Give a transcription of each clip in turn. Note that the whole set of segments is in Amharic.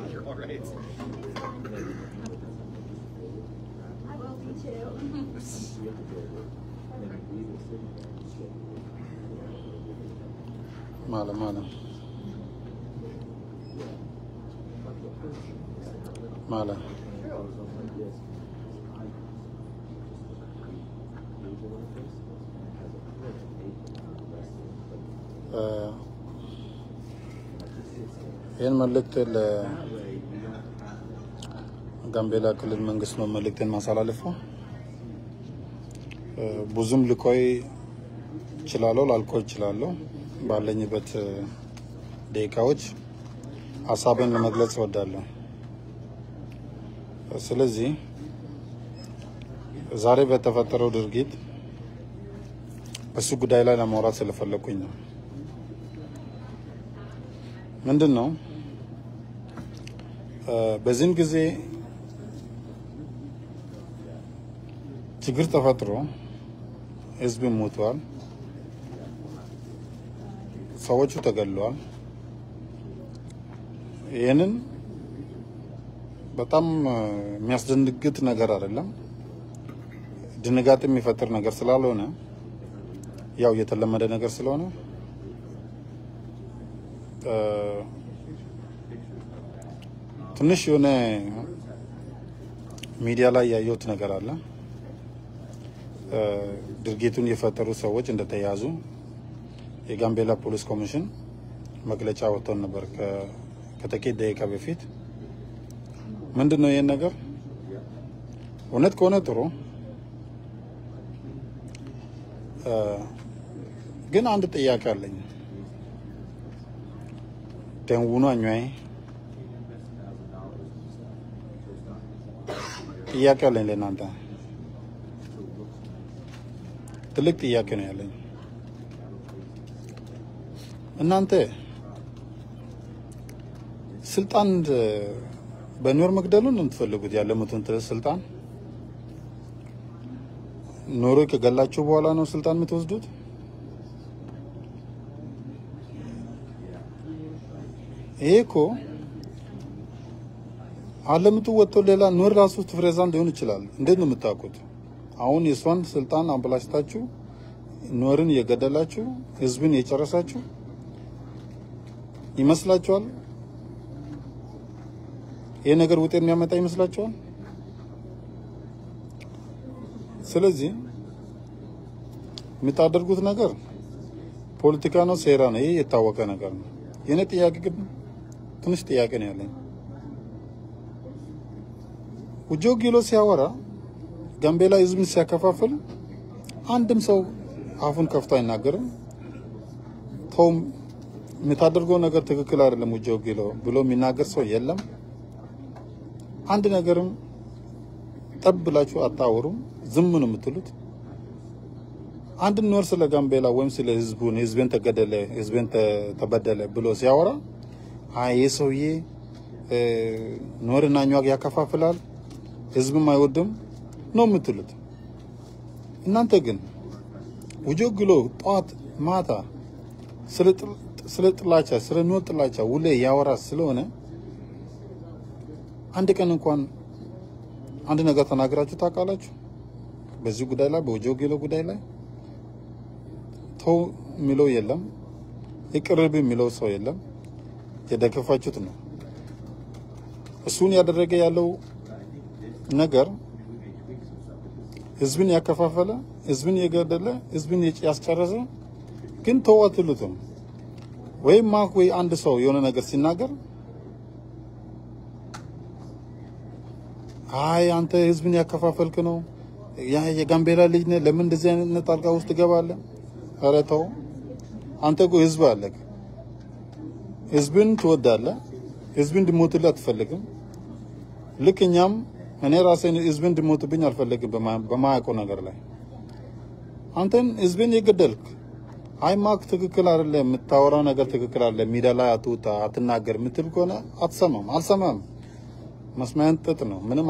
You're all right. I will be too. Mala, mala. Mala. ይህን መልእክት ለጋምቤላ ክልል መንግስት ነው መልእክትን ማሳላለፈው። ብዙም ልቆይ እችላለሁ፣ ላልቆይ እችላለሁ። ባለኝበት ደቂቃዎች ሀሳብን ለመግለጽ እወዳለሁ። ስለዚህ ዛሬ በተፈጠረው ድርጊት በሱ ጉዳይ ላይ ለማውራት ስለፈለኩኝ ነው። ምንድን ነው በዚህን ጊዜ ችግር ተፈጥሮ ህዝብ ሞቷል፣ ሰዎቹ ተገድለዋል። ይህንን በጣም የሚያስደነግጥ ነገር አይደለም፣ ድንጋጤ የሚፈጥር ነገር ስላልሆነ ያው የተለመደ ነገር ስለሆነ ትንሽ የሆነ ሚዲያ ላይ ያየሁት ነገር አለ። ድርጊቱን የፈጠሩ ሰዎች እንደተያዙ የጋምቤላ ፖሊስ ኮሚሽን መግለጫ ወጥቶ ነበር ከጥቂት ደቂቃ በፊት። ምንድን ነው ይህን ነገር እውነት ከሆነ ጥሩ፣ ግን አንድ ጥያቄ አለኝ። ደንውኑ አኛይ ጥያቄ አለኝ ለእናንተ። ትልቅ ጥያቄ ነው ያለኝ። እናንተ ስልጣን በኖር መግደሉን ነው የምትፈልጉት? ያለሙትን ስልጣን ኖሮ ከገላችሁ በኋላ ነው ስልጣን የምትወስዱት? ይሄ እኮ አለምቱ ወጥቶ ሌላ ኖር ራሱ ፕሬዝዳንት ሊሆን ይችላል። እንዴት ነው የምታውቁት? አሁን የሷን ስልጣን አበላሽታችሁ ኖርን የገደላችሁ ህዝብን የጨረሳችሁ ይመስላችኋል? ይሄ ነገር ውጤት የሚያመጣ ይመስላችኋል? ስለዚህ የምታደርጉት ነገር ፖለቲካ ነው፣ ሴራ ነው። ይሄ የታወቀ ነገር ነው። የኔ ጥያቄ ግን ትንሽ ጥያቄ ነው ያለኝ። ውጆ ጊሎ ሲያወራ ጋምቤላ ህዝብን ሲያከፋፍል አንድም ሰው አፉን ከፍቶ አይናገርም። ተው የምታደርገው ነገር ትክክል አይደለም ውጆ ጊሎ ብሎ የሚናገር ሰው የለም። አንድ ነገርም ጠብ ብላችሁ አታወሩም። ዝም ነው የምትሉት። አንድ ኖር ስለ ጋምቤላ ወይም ስለ ህዝቡ ህዝብን ተገደለ፣ ህዝብን ተበደለ ብሎ ሲያወራ አይ ይህ ሰውዬ ኖርና ኟግ ያከፋፍላል፣ ህዝብም አይወድም ነው የምትሉት። እናንተ ግን ውጆ ግሎ ጠዋት ማታ ስለ ጥላቻ ስለ ኖር ጥላቻ ውሌ ያወራ ስለሆነ አንድ ቀን እንኳን አንድ ነገር ተናግራችሁ ታውቃላችሁ? በዚህ ጉዳይ ላይ በውጆ ጊሎ ጉዳይ ላይ ተው የሚለው የለም፣ ይቅርብ የሚለው ሰው የለም። የደገፋችሁት ነው። እሱን ያደረገ ያለው ነገር ህዝብን ያከፋፈለ፣ ህዝብን የገደለ፣ ህዝብን ያስጨረሰ ግን ተው አትሉትም። ወይም ማክ ወይ አንድ ሰው የሆነ ነገር ሲናገር አይ አንተ ህዝብን ያከፋፈልክ ነው፣ ያ የጋምቤላ ልጅ ነህ፣ ለምን እንደዚህ አይነት ጣልቃ ውስጥ ትገባለህ? ኧረ ተው አንተ እኮ ህዝብ አለህ፣ ህዝብን ትወዳለህ፣ ህዝብን እንዲሞትልህ አትፈልግም። ልክ እኛም እኔ ራሴን ህዝብን እንዲሞትብኝ አልፈልግም በማያውቀው ነገር ላይ አንተን ህዝብን የገደልክ አይ ማክ ትክክል አይደለም፣ የምታወራው ነገር ትክክል አይደለም፣ ሚዲያ ላይ አትውጣ አትናገር የምትል ከሆነ አትሰማም። አልሰማም መስማያን ጥጥ ነው። ምንም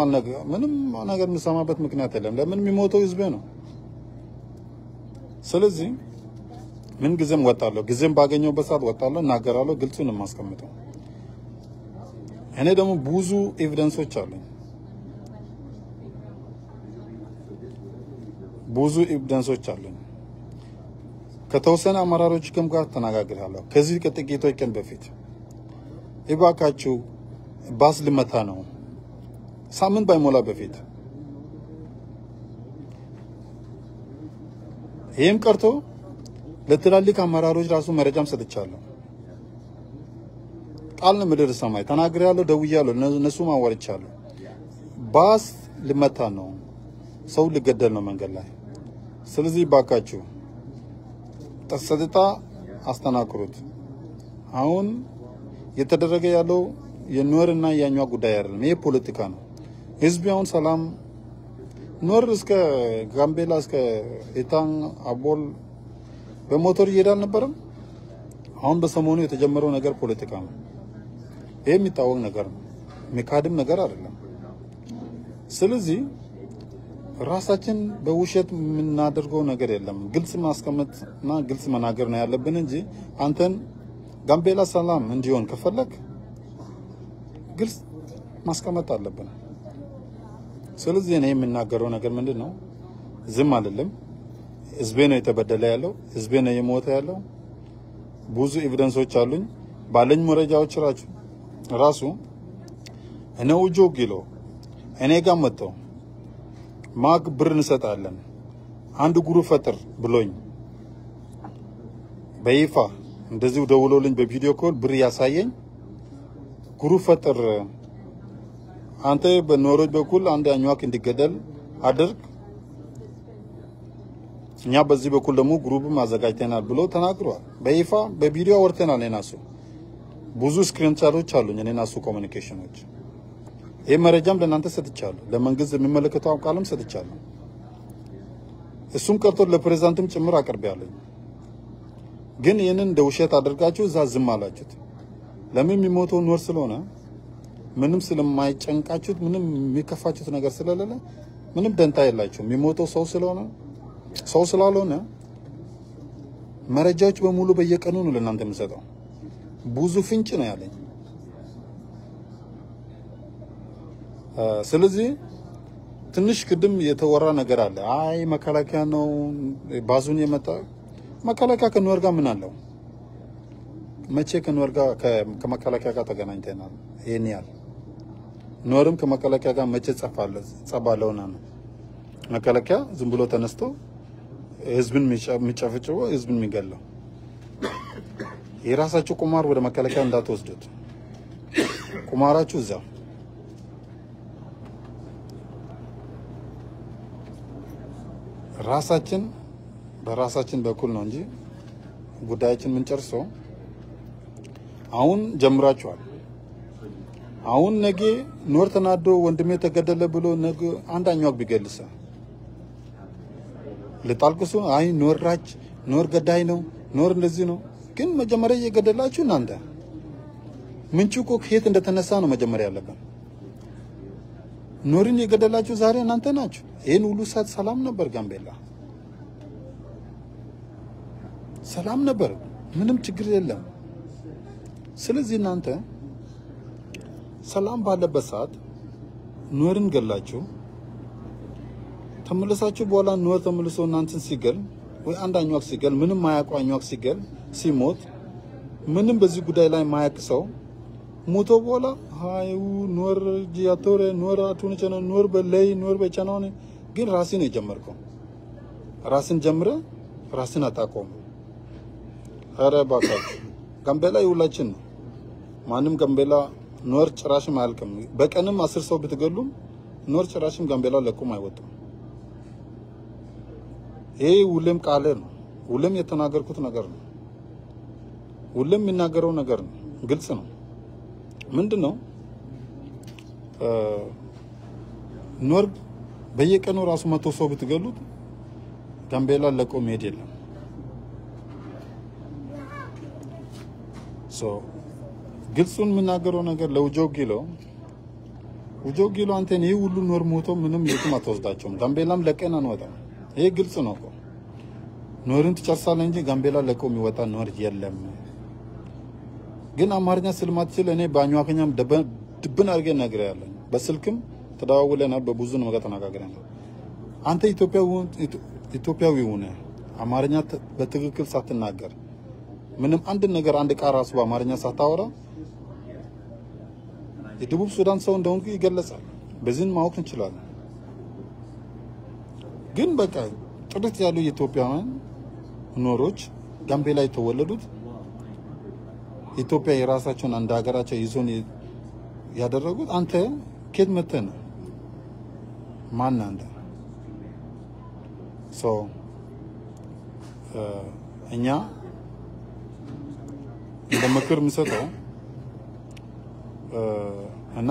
ምንም ነገር የምሰማበት ምክንያት የለም። ለምን የሚሞተው ህዝቤ ነው። ስለዚህ ምን ጊዜም ወጣለሁ፣ ጊዜም ባገኘሁበት ሰዓት ወጣለሁ፣ እናገራለሁ፣ ግልጹን የማስቀምጠው። እኔ ደግሞ ብዙ evidence ኦች አሉኝ፣ ብዙ evidence ኦች አሉኝ። ከተወሰነ አመራሮች ጋር ተነጋግሬያለሁ። ከዚህ ከጥቂቶች ቀን በፊት እባካችሁ ባስ ልመታ ነው፣ ሳምንት ባይሞላ በፊት ይህም ቀርቶ ለትላልቅ አመራሮች ራሱ መረጃም ሰጥቻለሁ። ቃል ነው ምድር ሰማይ ተናግሬያለሁ፣ ደውያለሁ፣ እነሱም አዋርቻለሁ። ባስ ልመታ ነው፣ ሰው ሊገደል ነው መንገድ ላይ። ስለዚህ እባካችሁ ጸጥታ አስተናክሩት። አሁን እየተደረገ ያለው የኑዌርና የአኟክ ጉዳይ አይደለም፣ ይሄ ፖለቲካ ነው። ህዝብ አሁን ሰላም ኑዌር እስከ ጋምቤላ እስከ ኢታንግ አቦል በሞተር እየሄደ አልነበረም? አሁን በሰሞኑ የተጀመረው ነገር ፖለቲካ ነው። ይሄ የሚታወቅ ነገር ነው፣ የሚካድም ነገር አይደለም። ስለዚህ ራሳችን በውሸት የምናደርገው ነገር የለም። ግልጽ ማስቀመጥና ግልጽ መናገር ነው ያለብን እንጂ አንተን ጋምቤላ ሰላም እንዲሆን ከፈለክ ግልጽ ማስቀመጥ አለብን። ስለዚህ እኔ የምናገረው ነገር ምንድን ነው? ዝም አይደለም። ህዝቤ ነው የተበደለ ያለው፣ ህዝቤ ነው የሞተ ያለው። ብዙ evidence ኦች አሉኝ። ባለኝ መረጃዎች ራሱ እነ ውጆ ጊሎ እኔ ጋር መጥተው ማክ ብር እንሰጣለን አንድ group ፈጥር ብሎኝ በይፋ እንደዚሁ ደውሎልኝ በ video call ብር ያሳየኝ group ፈጥር፣ አንተ በኖሮች በኩል አንድ አኟክ እንዲገደል አድርግ፣ እኛ በዚህ በኩል ደግሞ group ም አዘጋጅተናል ብሎ ተናግሯል። በይፋ በቪዲዮ አወርተናል። እኔና እሱ ብዙ screenshot ኦች አሉኝ፣ እኔና እሱ communication ኦች። ይህ መረጃም ለእናንተ ሰጥቻለሁ፣ ለመንግስት የሚመለከተው አካልም ሰጥቻለሁ። እሱም ቀርቶ ለፕሬዝዳንትም ጭምር አቅርቤያለሁ። ግን ይህንን እንደ ውሸት አድርጋችሁ እዛ ዝም አላችሁት። ለምን? የሚሞተው ኑዌር ስለሆነ ምንም ስለማይጨንቃችሁት፣ ምንም የሚከፋችሁት ነገር ስለሌለ ምንም ደንታ የላችሁም። የሚሞተው ሰው ስለሆነ ሰው ስላልሆነ መረጃዎች በሙሉ በየቀኑ ነው ለእናንተ የምሰጠው። ብዙ ፍንጭ ነው ያለኝ። ስለዚህ ትንሽ ቅድም የተወራ ነገር አለ። አይ መከላከያ ነው ባዙን የመጣ። መከላከያ ከኑዌር ጋር ምን አለው? መቼ ከኑዌር ጋር ከመከላከያ ጋር ተገናኝተናል? ይሄን ያህል ኑዌርም ከመከላከያ ጋር መቼ ጸባለውና ነው? መከላከያ ዝም ብሎ ተነስቶ ህዝብን የሚጨፍጭፈው ህዝብን የሚገለው። የራሳችሁ ቁማር ወደ መከላከያ እንዳትወስዱት። ቁማራችሁ እዛ። ራሳችን በራሳችን በኩል ነው እንጂ ጉዳያችን የምንጨርሰው። አሁን ጀምራችኋል። አሁን ነገ ኑዌር ተናዶ ወንድሜ ተገደለ ብሎ ነገ አንድ አኟክ ቢገልሰ ልታልቅሱ፣ አይ ኑዌር ራች፣ ኑዌር ገዳይ ነው፣ ኑዌር እንደዚህ ነው። ግን መጀመሪያ እየገደላችሁ እናንተ ምንጩ እኮ ከየት እንደተነሳ ነው መጀመሪያ ያለብን። ኑዌርን የገደላችሁ ዛሬ እናንተ ናችሁ። ይሄን ሁሉ ሰዓት ሰላም ነበር፣ ጋምቤላ ሰላም ነበር፣ ምንም ችግር የለም። ስለዚህ እናንተ ሰላም ባለበት ሰዓት ኑዌርን ገላችሁ ተመለሳችሁ በኋላ ኑዌር ተመልሶ እናንተን ሲገል ወይ አንድ አኟክ ሲገል፣ ምንም ማያውቁ አኟክ ሲገል ሲሞት፣ ምንም በዚህ ጉዳይ ላይ ማያውቅ ሰው ሞቶ በኋላ ሃዩ ኑዌር ጂያቶሬ ኑዌር አቱን ቸነ ኑዌር በለይ ኑዌር በቻናው ግን ራስን ነው የጀመርከው። ራስን ጀምረ ራስን አታቆም። ኧረ እባካችሁ ጋምቤላ የሁላችን ነው። ማንም ጋምቤላ ኑዌር ጭራሽም አያልቅም። በቀንም 10 ሰው ብትገሉም ኑዌር ጭራሽም ጋምቤላ ለቁም አይወጡም። ይሄ ሁሌም ቃሌ ነው። ሁሌም የተናገርኩት ነገር ነው። ሁሌም የሚናገረው ነገር ነው። ግልጽ ነው። ምንድነው ኑዌር በየቀኑ ራሱ 100 ሰው ብትገሉት ጋምቤላ ለቆ መሄድ የለም። So ግልጹን የምናገረው ነገር ለውጆ ጊሎ፣ ውጆ ጊሎ፣ አንተን ይህ ሁሉ ኑዌር ሞቶ ምንም የትም አትወስዳቸውም። ጋምቤላም ለቀን አንወጣም። ይሄ ግልጽ ነው እኮ። ኑዌርን ትጨርሳለህ እንጂ ጋምቤላ ለቀው የሚወጣ ኑዌር የለም። ግን አማርኛ ስለማትችል እኔ በአኟክኛም ድብን አድርጌ እነግርሃለሁ። በስልክም ተደዋውለናል፣ በብዙ ነገር ተነጋግረናል። አንተ ኢትዮጵያዊ ሆነህ አማርኛ በትክክል ሳትናገር፣ ምንም አንድ ነገር፣ አንድ ቃል ራሱ በአማርኛ ሳታወራ የደቡብ ሱዳን ሰው እንደሆንኩ ይገለጻል። በዚህን ማወቅ እንችላለን። ግን በቃ ጥርት ያሉ የኢትዮጵያውያን ኑዌሮች፣ ጋምቤላ የተወለዱት፣ ኢትዮጵያ የራሳቸውን አንድ ሀገራቸው ይዞን ያደረጉት፣ አንተ ከየት መተህ ነው? ማን አንተ? So እኛ እንደ ምክር የምሰጠው እና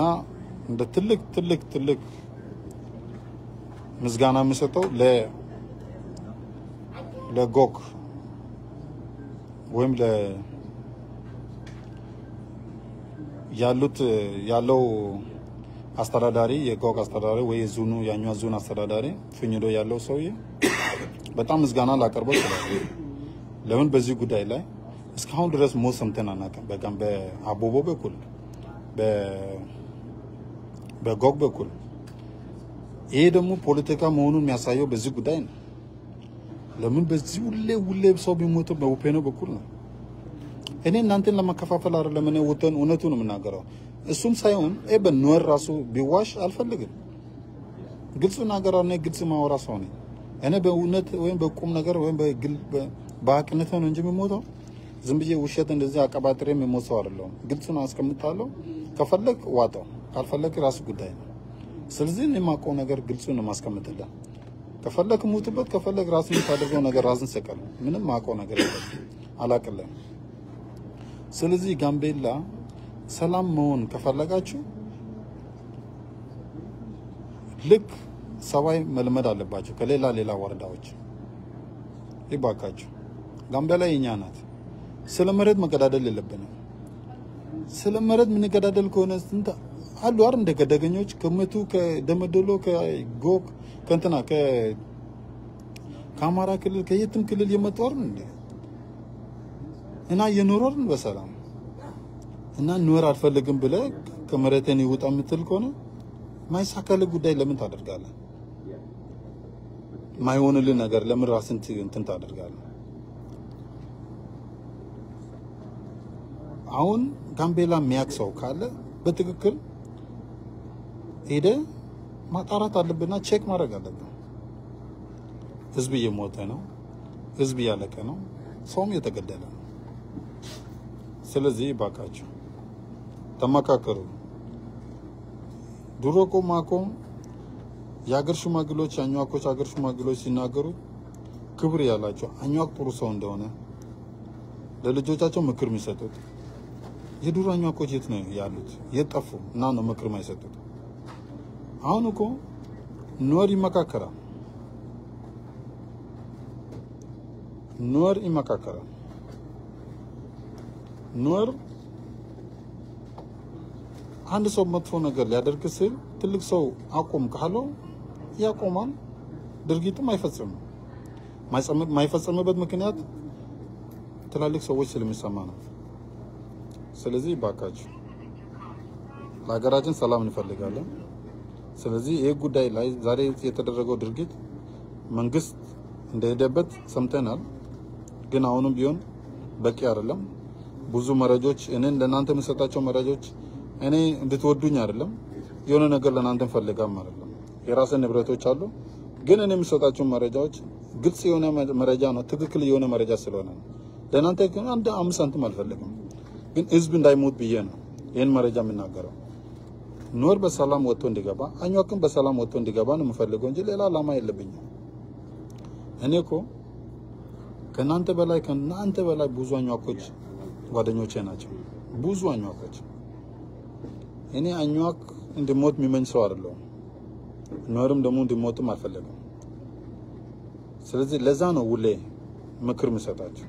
እንደ ትልቅ ትልቅ ትልቅ ምስጋና የምሰጠው ለጎክ ወይም ያሉት ያለው አስተዳዳሪ፣ የጎክ አስተዳዳሪ ወይ የዞኑ፣ የአኟ ዞን አስተዳዳሪ ፍኝዶ ያለው ሰውዬ በጣም ምስጋና ላቀርበው እችላለሁ። ለምን በዚህ ጉዳይ ላይ እስካሁን ድረስ ሞት ሰምተን አናውቅም። በቃም በአቦቦ በኩል፣ በጎግ በኩል። ይሄ ደግሞ ፖለቲካ መሆኑን የሚያሳየው በዚህ ጉዳይ ነው። ለምን በዚህ ሁሌ ሁሌ ሰው ቢሞተው በውፔኖ በኩል ነው። እኔ እናንተን ለመከፋፈል አይደለም። እኔ ወተን እውነቱን ነው የምናገረው። እሱም ሳይሆን በኑዌር ራሱ ቢዋሽ አልፈልግም። ግልጽ ነገር፣ እኔ ግልጽ ማወራ ሰው ነኝ። እኔ በእውነት ወይም በቁም ነገር ወይም በሀቅነት ነው እንጂ የሚሞተው፣ ዝም ብዬ ውሸት እንደዚህ አቀባጥሬ የሚሞት ሰው አይደለሁም። ግልጹን አስቀምጣለሁ። ከፈለግ ዋጠው፣ ካልፈለግ ራሱ ጉዳይ ነው። ስለዚህ እኔ የማውቀው ነገር ግልጹን ነው የማስቀምጥልህ። ከፈለግ ሙትበት፣ ከፈለግ ራስን የምታደርገው ነገር ራስን ሰቀል። ምንም ማውቀው ነገር የለም፣ አላቅልም። ስለዚህ ጋምቤላ ሰላም መሆን ከፈለጋችሁ ልክ ሰባይ መልመድ አለባቸው ከሌላ ሌላ ወረዳዎች። ይባካችሁ፣ ጋምቤላ የኛ ናት። ስለ መሬት መገዳደል የለብንም። ስለ መሬት የምንገዳደል ከሆነ ስንት አሉ አይደል እንደ ገደገኞች ከመቱ፣ ከደመደሎ፣ ከጎክ፣ ከእንትና፣ ከአማራ ክልል፣ ከየትም ክልል የመጡ አይደል እንደ እና እየኖሩ በሰላም። እና ኑዌር አልፈልግም ብለህ ከመሬቴን ይውጣ የምትል ከሆነ ማይሳካልህ ጉዳይ ለምን ታደርጋለህ? ማይሆንልህ ነገር ለምን ራስን እንትን ታደርጋለህ? አሁን ጋምቤላ የሚያውቅ ሰው ካለ በትክክል ሄደ ማጣራት አለብና check ማድረግ አለብን። ህዝብ እየሞተ ነው። ህዝብ እያለቀ ነው። ሰውም እየተገደለ ነው። ስለዚህ ባካችሁ ተመካከሩ። ድሮ እኮ ማቆም የሀገር ሽማግሌዎች፣ የአኟኮች ሀገር ሽማግሌዎች ሲናገሩ ክብር ያላቸው፣ አኟክ ጥሩ ሰው እንደሆነ ለልጆቻቸው ምክር የሚሰጡት የድሮ አኟኮች የት ነው ያሉት? የት ጠፉ? እና ነው ምክር የማይሰጡት። አሁን እኮ ኑዌር ይመካከራል። ኑዌር ይመካከራል። ኑዌር አንድ ሰው መጥፎ ነገር ሊያደርግ ሲል ትልቅ ሰው አቁም ካለው ያቆማል። ድርጊቱም አይፈጽምም። የማይፈጽምበት ምክንያት ትላልቅ ሰዎች ስለሚሰማ ነው። ስለዚህ ባካችሁ ለሀገራችን ሰላም እንፈልጋለን። ስለዚህ ይህ ጉዳይ ላይ ዛሬ የተደረገው ድርጊት መንግስት እንደሄደበት ሰምተናል። ግን አሁንም ቢሆን በቂ አይደለም። ብዙ መረጃዎች፣ እኔን ለእናንተ የምሰጣቸው መረጃዎች እኔ እንድትወዱኝ አይደለም፣ የሆነ ነገር ለእናንተ ፈልጋም አይደለም። የራስን ንብረቶች አሉ። ግን እኔ የምሰጣቸው መረጃዎች ግልጽ የሆነ መረጃ ነው፣ ትክክል የሆነ መረጃ ስለሆነ ነው። ለእናንተ ግን አንድ 5 ሳንቲም አልፈልግም። ግን ህዝብ እንዳይሞት ብዬ ነው ይህን መረጃ የምናገረው። ኑዌር በሰላም ወጥቶ እንዲገባ፣ አኟክም በሰላም ወጥቶ እንዲገባ ነው የምፈልገው እንጂ ሌላ ዓላማ የለብኝም። እኔ እኮ ከእናንተ በላይ ብዙ አኟኮች ጓደኞቼ ናቸው። ብዙ አኟኮች። እኔ አኟክ እንዲሞት የሚመኝ ሰው አይደለሁም። ኑዌርም ደግሞ እንዲሞትም አልፈለግም። ስለዚህ ለዛ ነው ሁሌ ምክር የምሰጣቸው።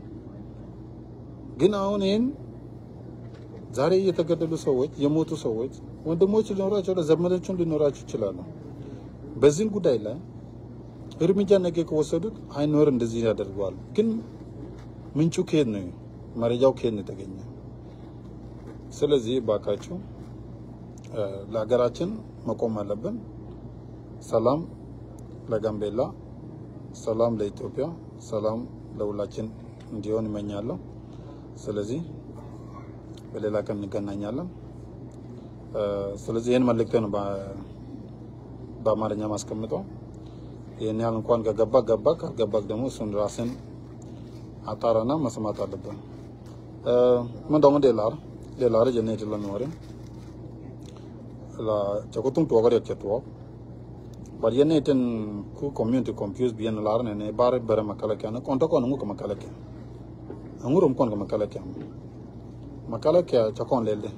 ግን አሁን ይህን ዛሬ የተገደሉ ሰዎች የሞቱ ሰዎች ወንድሞች ሊኖራቸው ዘመዶችም ሊኖራቸው ይችላሉ። በዚህን ጉዳይ ላይ እርምጃ ነገ ከወሰዱት አይኖር እንደዚህ ያደርገዋል። ግን ምንጩ ከየት ነው? መረጃው ከየት ነው የተገኘ? ስለዚህ ባካችሁ ለሀገራችን መቆም አለብን። ሰላም ለጋምቤላ፣ ሰላም ለኢትዮጵያ፣ ሰላም ለሁላችን እንዲሆን እመኛለሁ። ስለዚህ በሌላ ቀን እንገናኛለን። ስለዚህ ይሄን መልእክት ነው በአማርኛ ማስቀምጠው። ይሄን ያህል እንኳን ከገባ ገባ፣ ካልገባ ደግሞ እሱን ራስን አጣራና መስማት አለብን። ምን ደግሞ ዴላር ጀኔ ለኖረ la chakotung tuwa ga che tuwa bar yene ten ku community confused bien lar ne ne bar bar makala kya na konta kon ngu makala kya angurum kon makala kya makala kya chakon lelde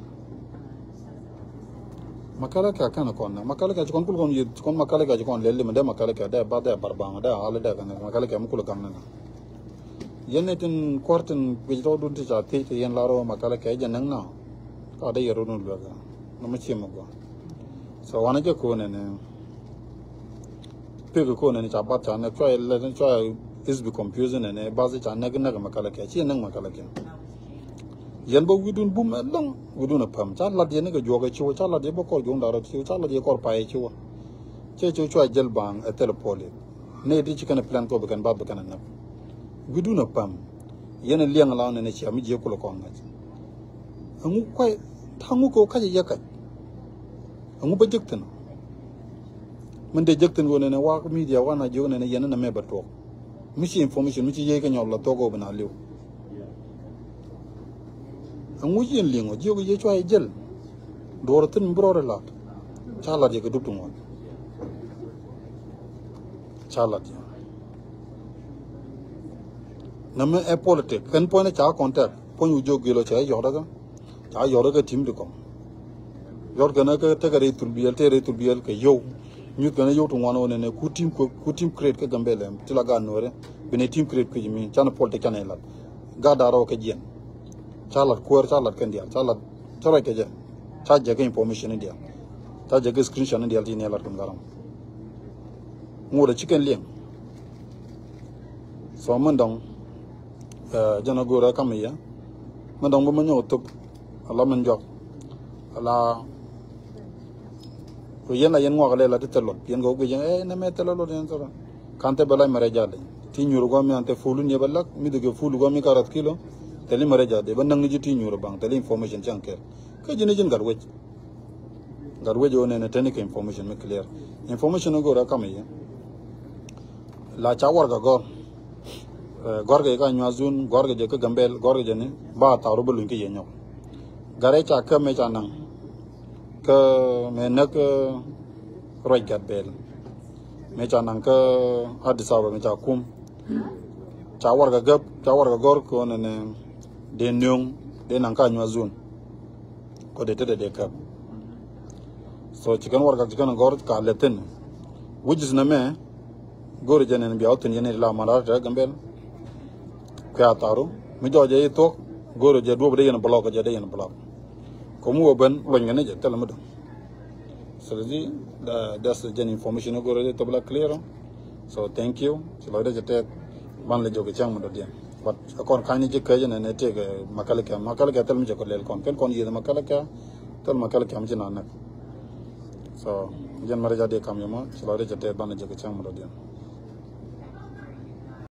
makala kya kana kon na makala kya chakon kul kon yi kon makala kya chakon lelde mende makala kya da ba da bar ba da hal da kana makala kya mukul kam na yene ten kwarten bijro dun ti cha ti yen laro makala kya janang na ka da yero nu ga no ma chi mo go so wana je ko ne ne pe ko ne cha ba cha na chwa le chwa is be confusing ne ne ba cha na na makala kya chi nang makala kya yen bo widun bum long widun pam cha la de ne ga jo ga chi cha la de bo ko jong da ro chi cha la de ko pa ye chi che che chwa jel bang e tel poli ne di chi kan plan ko be kan ba be kan na widun pam yen liang la ne ne chi mi je ko ko nga ngu kwai tangu ko ka je ka ngu ba jekten man de jekten go ne ne wa media wa na jo ne ne yen na me ba to mi chi information mi chi ye ka nyob la to go bana liu ngu yin lingo je go je chwa jel dor tin brore la cha la je ko dup tungo cha la je na me e politic kan po ne cha contact po yu jo ge lo cha yo da ga cha yo da ga team de kom yor ga na ka ta ga re turbiel te re turbiel ke yo nyut ga na yo to wano ne ne ku team ko ku team create ka gambele ti la ga no re bene team create ke jimi cha na politic cha ne la ga da ro ke jien cha la kuer cha la kan dia cha la cha ra ke je cha je ke information dia cha je ke screenshot dia ti ne la kum garam ngo da chicken lien so man dong jana gora kam ya man dong bo ma nyo tup ala man jok ala ko yen la yen ngo le la te telot yen go yen e na me telot yen sora kante balai mare jale ti nyur go mi ante fulu ne balak mi de fulu go mi karat kilo teli mare jade ban nang ji ti nyur bang teli information chanker ke jine jin garwej garwej one ne teni ke information me clear information go ra kam ye la cha war ga go gorge ka nyazun gorge je ke gambel gorge je ne ba ta ro bulun ke ye nyok gare cha ke me cha nang ke me nak roi gat bel me cha nang ke Addis Ababa me cha kum cha war ga gap cha war ga gor ko ne ne de nyong de nang ka nyazun ko de te de ka so chicken war ga chicken gor ka leten which is na me gor je ne bi autun ye ne la mara ta gambel ka taru mi jo je to goro je do de yen block je de yen block ko mu ben lo ngene je tel mudo so that's the gen information goro je to bla clear so thank you so lo de je te ban le joge chang mudo de but akon kani je ke je ne te ke makale ka tel mi je ko lel kon ken kon ye makale ka tel makale ka mi je na na so gen mara ja de kam yo ma so lo de je te ban le joge chang mudo de.